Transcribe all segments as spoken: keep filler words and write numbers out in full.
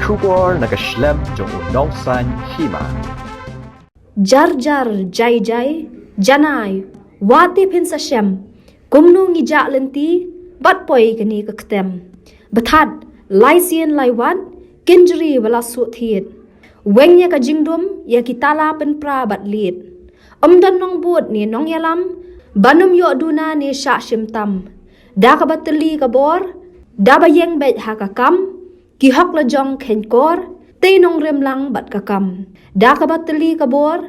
Khubor na ka shlem jong u Nongsaiñ Hima. Jar jar, jai jai, janai, wat te phin sa shem, kumno ngi jah lynti, bad poi kane ka ktem. Bthat, lai sien lai wat, kynjri ba la suh thied. Weng ïa ka jingdum, ïa ki tala pynpra bad lied. Ym don nongbud ne nongïalam, ban ym ïoh duna ne shah shim tam. Da kaba tylli ka bor, da ba ïeng beit ha ka kam, ki hok la jong kheiñ kor, tei nongrim lang bad ka kam. Da kaba tylli ka bor,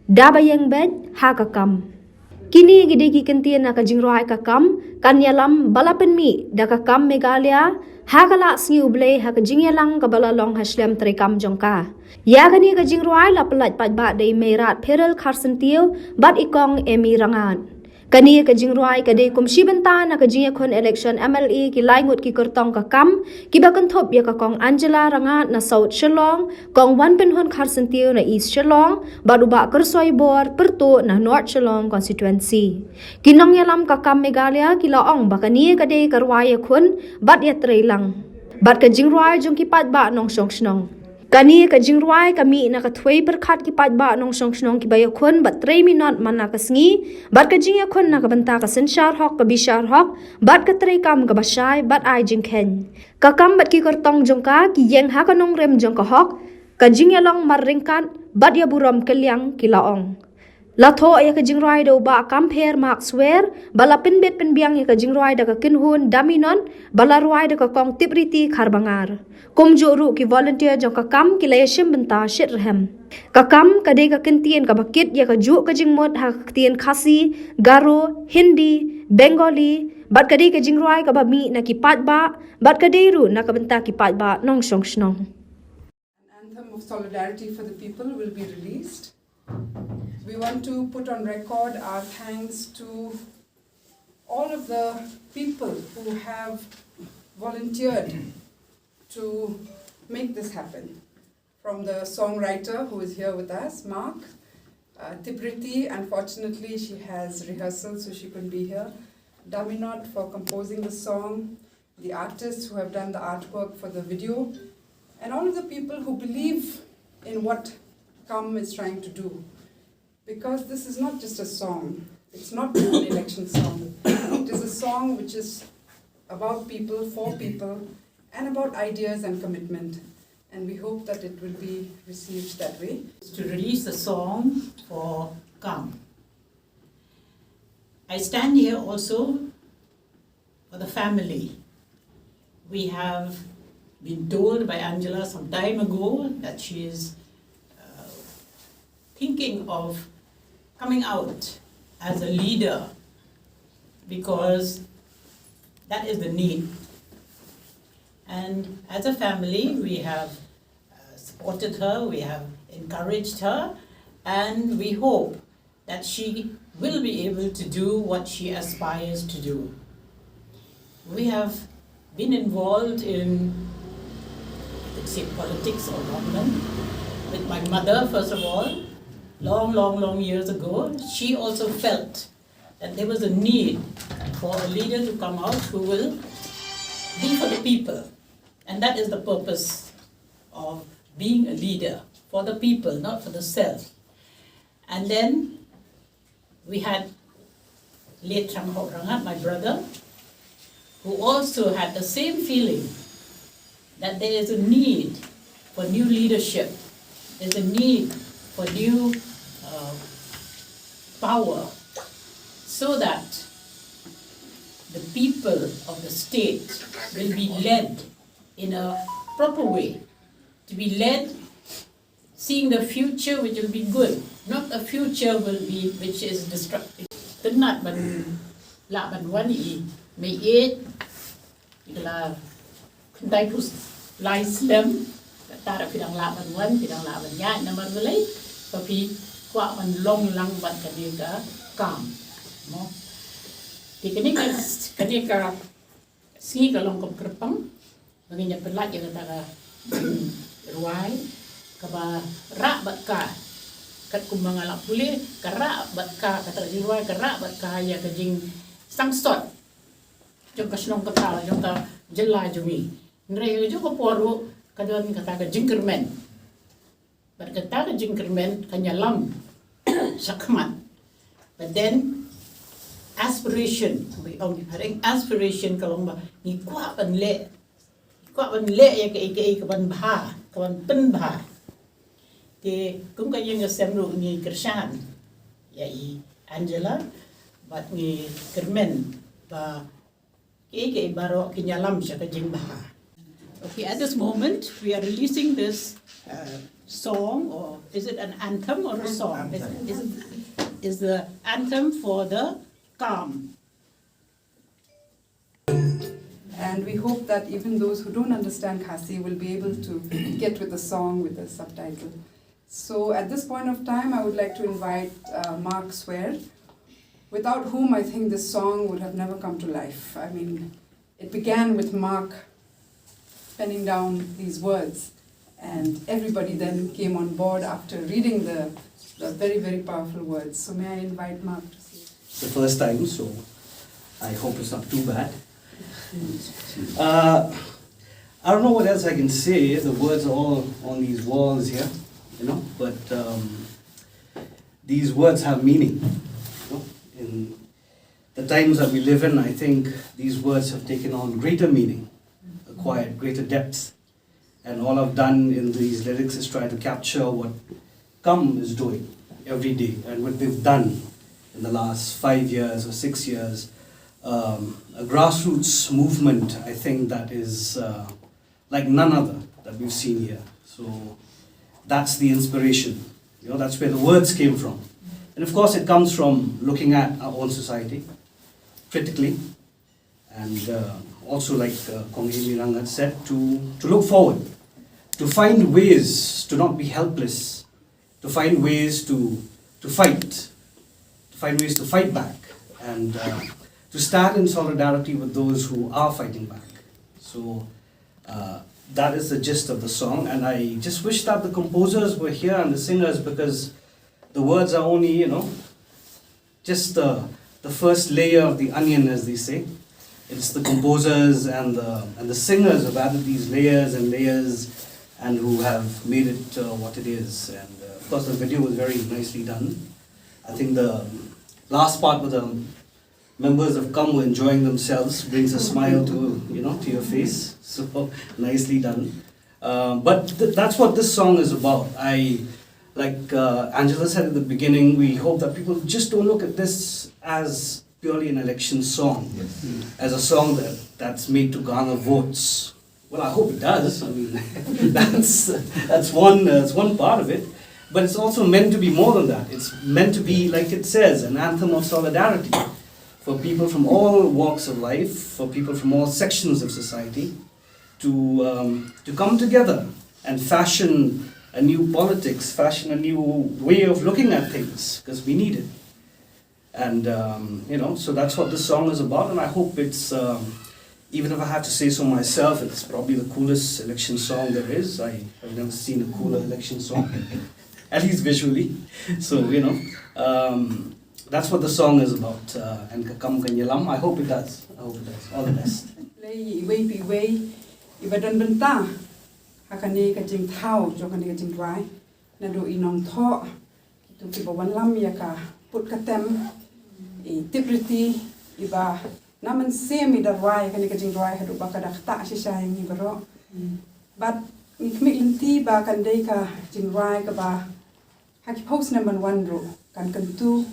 da ba ïeng beit ha ka kam. Kine ki dei ki kyntien na ka jingrwai Ka Kam, kan ïalam ba la pynmih da Ka Kam Meghalaya, ha ka Lah Sngi U Blei ha ka jingïalang kaba la long ha shlem treikam jong ka. Ïa kane ka jingrwai la pyllait paidbah da i Meirad Pherul Kharsyntiew bad i Kong Amy Rangat. Kane ka jingrwai ka dei kum shi bynta na ka jingïakhun election M L A ki lai ngut ki kyrtong Ka Kam, kiba kynthup ïa ka Kong Angela Rangat na South Shillong, Kong Wanpynhun Kharsyntiew na East Shillong, bad u Bah Kyrsoi Bor Pyrtuh na North Shillong constituency. Ki nongïalam Ka Kam Meghalaya ki la ong ba kane ka dei ka rwai ïakhun bad ïatrei lang. Bad ka jingrwai jong ki paidbah nongshong shnong. Kane ka jingrwai ka mih na ka thwei pyrkhat ki paidbah nongshong shnong kiba ïakhun bad trei minot man la ka sngi, bad ka jingïakhun na ka bynta ka synshar hok ka bishar hok, bad ka treikam kaba shai bad ai jingkheiñ. Ka Kam bad ki kyrtong jong ka ki ïeng ha ka nongrim jong ka hok, ka jingïalong marryngkat, bad ïaburom kylliang ki la ong. La thoh ïa ka jingrwai da u Bah Kampher Mark Swer, ba la pynbit pynbiang ïa ka jingrwai da ka kynhun Daminot, ba la rwai da ka Kong Tipriti Kharbangar. Kumjuh ruh ki volunteer jong Ka Kam ki la ïashim bynta shitrhem. Ka Kam ka dei ka kyntien kaba kit ïa kajuh ka jingmut ha ka ktien Khasi, Garo, Hindi, Bengali, bad ka dei ka jingrwai kaba mih na ki paidbah, bad ka dei ruh na ka bynta ki paidbah nongshong shnong. An anthem of solidarity for the people will be released. We want to put on record our thanks to all of the people who have volunteered to make this happen. From the songwriter who is here with us, Mark, uh, Tipriti, unfortunately, she has rehearsal, so she couldn't be here. Daminot for composing the song, the artists who have done the artwork for the video, and all of the people who believe in what Come is trying to do. Because this is not just a song, it's not an election song. It is a song which is about people, for people, and about ideas and commitment. And we hope that it will be received that way. To release a song for Come. I stand here also for the family. We have been told by Angela some time ago that she is, uh, thinking of coming out as a leader, because that is the need. And as a family, we have, uh, supported her, we have encouraged her, and we hope that she will be able to do what she aspires to do. We have been involved in, let's say, politics or government with my mother, first of all, long, long, long years ago. She also felt that there was a need for a leader to come out who will be for the people. And that is the purpose of being a leader, for the people, not for the self. And then we had late Thang Hok Rangat, my brother, who also had the same feeling that there is a need for new leadership, there's a need for new, uh, power, so that the people of the state will be led in a proper way, to be led seeing the future which will be good, not a future will be which is destructive. Tynnat ban lah ban wan i mei ïeit, i la kyntai pus lai slem, kata phi dang lah ban wan, phi dang lah ban ïaid namar balei, ba phi kwah ban long lang bad kane ka kam. Mo. Te kane ka, kane ka sngi ka long kum kyrpang ba ngin ïa pyllait ïa kata ka rwai kaba rah bad ka, katkum ba nga la pule, ka rah bad ka, kata ka jingrwai ka rah bad ka ïa ka jingsangsot jong ka shnong ka thaw, jong ka jylla jong ngi. Hynrei ha kajuh ka por ruh ka don kata ka jingkyrmen. Bad kata ka jingkyrmen kan ïalam shakhmat. But then aspiration, we ong ki phareng, aspiration ka long ba ngi kwah ban leh, ngi kwah ban leh ïa kaei kaei ka ban bha, ka ban pynbha. Te kum ka ïing ka sem ruh ngi kyrshan ïa i Angela bad ngi kyrmen ba kaei kaei baroh kin ïalam sha ka jingbha. Okay, at this moment, we are releasing this uh, song, or is it an anthem or a song? Is, is, is the anthem for the calm. And we hope that even those who don't understand Khasi will be able to get with the song with the subtitle. So at this point of time, I would like to invite uh, Mark Swear, without whom I think this song would have never come to life. I mean, it began with Mark penning down these words, and everybody then came on board after reading the, the very, very powerful words. So may I invite Mark to say? It's the first time, so I hope it's not too bad. Uh, I don't know what else I can say. The words are all on these walls here, you know, but um, these words have meaning. You know? In the times that we live in, I think these words have taken on greater meaning, acquired greater depth, and all I've done in these lyrics is try to capture what Kam is doing every day and what they've done in the last five years or six years. Um, a grassroots movement, I think, that is uh, like none other that we've seen here. So that's the inspiration. You know, that's where the words came from. And of course, it comes from looking at our own society critically, and uh, also, like uh, Kong Amy Rang had said, to, to look forward, to find ways to not be helpless, to find ways to, to fight, to find ways to fight back, and uh, to stand in solidarity with those who are fighting back. So uh, that is the gist of the song, and I just wish that the composers were here and the singers, because the words are only, you know, just the, the first layer of the onion, as they say. It's the composers and the, and the singers who've added these layers and layers and who have made it uh, what it is. And uh, of course, the video was very nicely done. I think the last part with the members of Kam were enjoying themselves brings a smile to, you know, to your face. So nicely done. Uh, but th- that's what this song is about. I, like uh, Angela said at the beginning, we hope that people just don't look at this as purely an election song, as a song that, that's made to garner votes. Well, I hope it does. I mean, that's that's one uh, that's one part of it. But it's also meant to be more than that. It's meant to be, like it says, an anthem of solidarity for people from all walks of life, for people from all sections of society, to um, to come together and fashion a new politics, fashion a new way of looking at things, because we need it. And um, you know, so that's what this song is about. And I hope it's, um, even if I have to say so myself, it's probably the coolest election song there is. I have never seen a cooler election song, at least visually. So you know, um, that's what the song is about. Uh, and Ka Kam Kan Ïalam, I hope it does. I hope it does. All the best. Lei iwei pa iwei iba don bynta ha kane ka jingthaw jong kane ka jingrwai, naduh i nongthoh, kitu kiba wanlam ïa ka put ka tem, i tipriti, iba na mynsiem i da rwai kane ka jingrwai haduh ba ka da ktah shisha ïa ngi baroh. Bad ngi khmih lynti ba kan dei ka jingrwai kaba ha ki phew snem ban wan ruh kan kyntu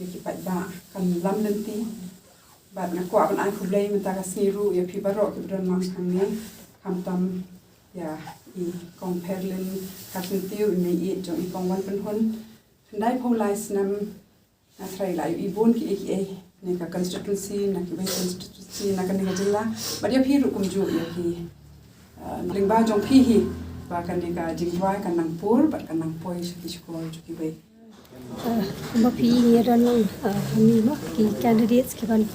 ïa ki paidbah, kan lam lynti. Bad nga kwah ban ai khublei mynta ka sngi ruh ïa phi baroh kiba don lang hangne, khamtam ïa i Kong Pherlin Kharsyntiew, i mei ïeit jong i Kong Wanpynhun. Hyndai phew lai snem nga trai la ïohi bun kiei kiei na ka constituency, na kiwei constituency, na kane ka jylla. Bad ïa phi ruh kumjuh, ïa ki, uh, lyngba jong phi hi ba kane ka jingrwai kan nang pur bad kan nang poi sha ki shkor jong kiwei. Uh, kumba phi ngi don lang, uh, hangne mo, ki candidates ki ban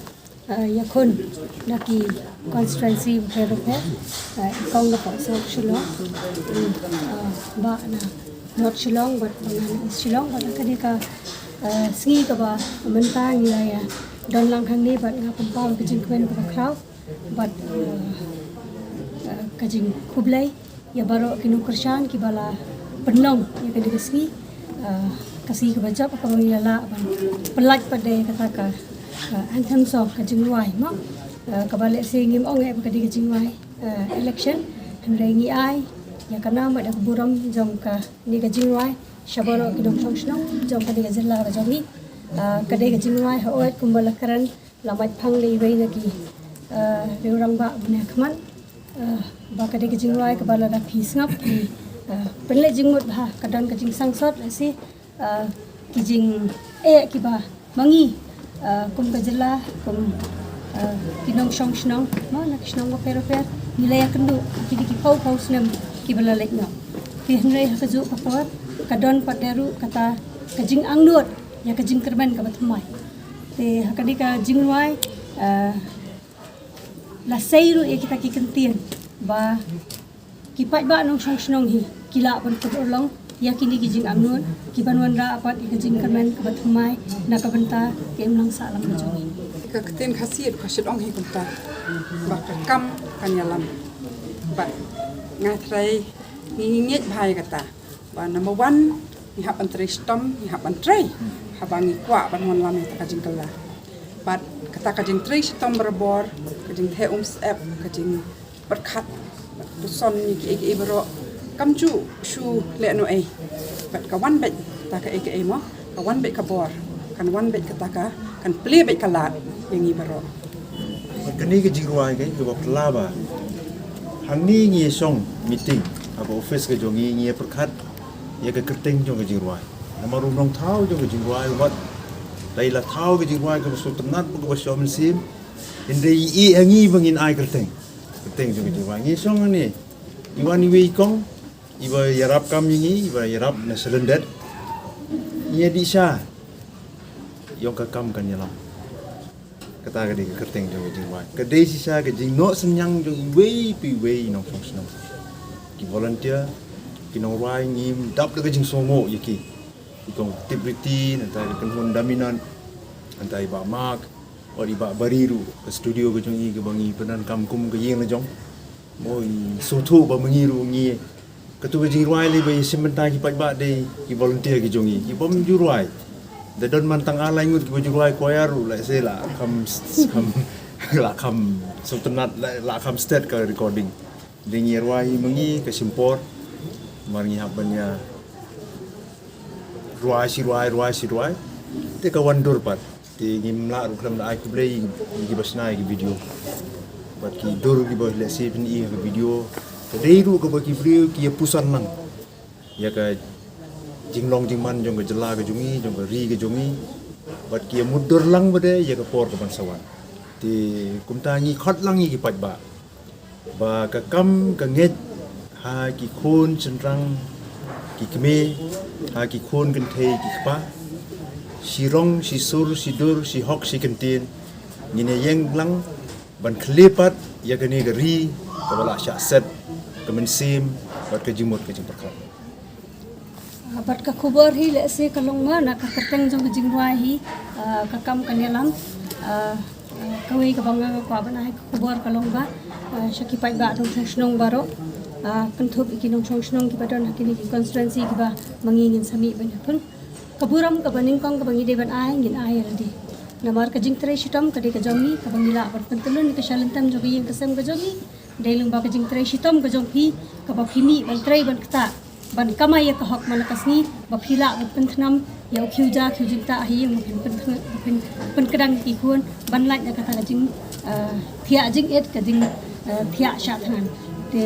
uh, ïakhun na ki constituency bapher bapher. Uh, i Kong na South Shillong, i, uh, Bah na North Shillong bad Bah na East Shillong. Bad ha kane ka uh, sngi kaba mynta ngi la ïa don lang hangne bad nga pynpaw ka jingkmen kaba khraw bad uh, uh, ka jingkhublei ïa baroh ki nongkyrshan kiba la pynlong ïa kane ka sngi, ah, ka sngi kaba jop kaba ngi la lah ban pyllait pat de kata ka, ah, anthem song, ka jingrwai mo, ah, kaba lehse ngim ong eh ba ka dei ka jingrwai, ah, election, hynrei ngi ai ïa ka nam bad ka burom jong kane ka jingrwai sha baroh ki nongshong shnong jong kane ka jylla ka jong ngi. Ah, ka dei ka jingrwai, hooid, kumba la kren, la mait phang da iwei na ki, ah, riew rangbah ba na khmat, ah, ba ka dei ka jingrwai kaba lada phi sngap phi, ah, pynleit jingmut bha, ka don ka jingsangsot, lehse, ah, ki jingeh kiba ma ngi, ah, kum ka jylla, kum, ah, ki nongshong shnong mo na ki shnong bapher bapher, ngi la ïakynduh ha kine ki phew phew snem kiba la leit noh. Te hynrei ha kajuh ka por ka don pat de ruh kata ka jingangnud ïa ka jingkyrmen kaba thymmai. Te ha kane ka jingrwai, ah, la sei ruh ïa kita ki kyntien ba ki paidbah nongshong shnong hi ki lah ban pynurlong ïa kine ki jingangnud kiban wanrah pat ïa ka jingkyrmen kaba thymmai na ka bynta ka imlang sahlang ka jong ngi. Ka ktien Khasi ka shait ong hi kumta ba ka kam kan ïalam. Bad nga trai ngi ngeit bha ïa kata. Ba number one, ngi hap ban trei shitom, ngi hap ban trei. Haba ngi kwah ban wanlam ïa kata ka jingkylla. Bad kata ka jingtrei shitom barabor, ka jingtheh umsyep, ka jingpyrkhat, bad puson ïa kiei kiei baroh, kam ju shu leh noh ei. Bad ka wan beit kata kaei kaei mo, ka wan beit ka bor, kan wan beit kata ka, kan plie beit ka lad ïa ngi baroh. Bad kane ka jingrwai ka, ka bok la ba hangne ngi shong meeting ha ka office ka jong ngi, ngi pyrkhat ïa ka kyrteng jong ka jingrwai. Namar u nongthaw jong ka jingrwai wat dei la thaw ka jingrwai kaba sngewtynnat bad kaba shong mynsiem. Hynrei i ïa ngi ba ngin ai kyrteng, kyrteng jong ka jingrwai. Ngi shong hangne, i wan iwei i kong iba ïarap kam ïa ngi, iba ïarap na Shalyndet. Ngi ïa dih sha ïong ka kam kan ïalam. Kata ka dei ka kyrteng jong ka jingrwai. Ka dei shisha ka jingnoh synñiang jong iwei pa iwei i nongshong shnong. Ki volunteer, ki nongrwai, ngim dap da ka jingsngewnguh ïa ki. I kong Tipriti, nangta ka kynhun Daminot, nangta i Bah Mark, bad i Bah Bari ruh, ka studio ka jong i kaba ngi pyndonkam kum ka ïing la jong. Mo, i sngewthuh ba ma ngi ruh ngi, kato ka jingrwai lei ba ïa shim bynta ki paidbah dei ki volunteer ki jong ngi, ki bym ju rwai. Da don man tang ar lai ngut kiba ju rwai choir ruh, lehse la kham, kham, la kham sngewtynnat, la, la kham stet ka recording. Dei ngi rwai ma ngi ka shim por, namar ngi hap ban ïa rwai shi rwai, rwai shi rwai. Te ka wan dur pat. Te ngim lah ruh khlem da ai khublei ïa kiba shna ïa ki video. Bad ki dur kiba lehse phin i ha ki video. Ka dei ruh kaba ki briew ki ïa puson lang ïa ka jinglong jingman jong ka jylla ka jong ngi, jong ka ri ka jong ngi. Bad ki ïa mutdur lang pat de ïa ka por kaban sa wan. Te kumta ngi khot lang ïa ki paidbah ba ka kam ka ngeit ha ki khun shynrang ki kmie, ha ki khun kynthei ki kpa, shi rong, shi sur, shi dur, shi hok, shi kyntien, ngin ïa ïeng lang ban khlieh pat ïa kane ka ri kaba la shah set ka mynsiem bad ka jingmut ka jingpyrkhat. Ah, bad ka khubor hi lehse ka long ma na ka kyrteng jong ka jingrwai hi, ah, ka kam kan ïalam, ah, ah, kawei kaba nga kwah ban ai ka khubor ka long ba, ah, sha ki paidbah nongshong shnong baroh, ah, kynthup ïa ki nongshong shnong kiba don ha kine ki constituency kiba ma ngi ngin sa mih ban ïakhun. Ka burom kaba nyngkong kaba ngi dei ban ai, ngin ai ïa lade. Namar ka jingtrei shitom ka dei ka jong ngi, kaba ngi lah ban pyntyllun ïa ka shalynter jong ka ïing ka sem ka jong ngi. Dei lyngba ka jingtrei shitom ka jong phi, kaba phi mih ban trei ban ktah, ban kamai ïa ka hok man la ka sngi, ba phi lah ban pynthnam ïa u khiew ja khiew jingktah ha ïing, ba phin pyn, ba phin pynkdang ïa ki khun ban lait ïa kata ka jing, eh, thiah jingit, ka jing, eh, thiah shah thngan. Te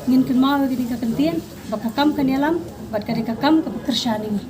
ngin kynmaw ïa kane ka kyntien ba ka kam kan ïalam bad ka dei ka kam kaba kyrshan ïa ngi.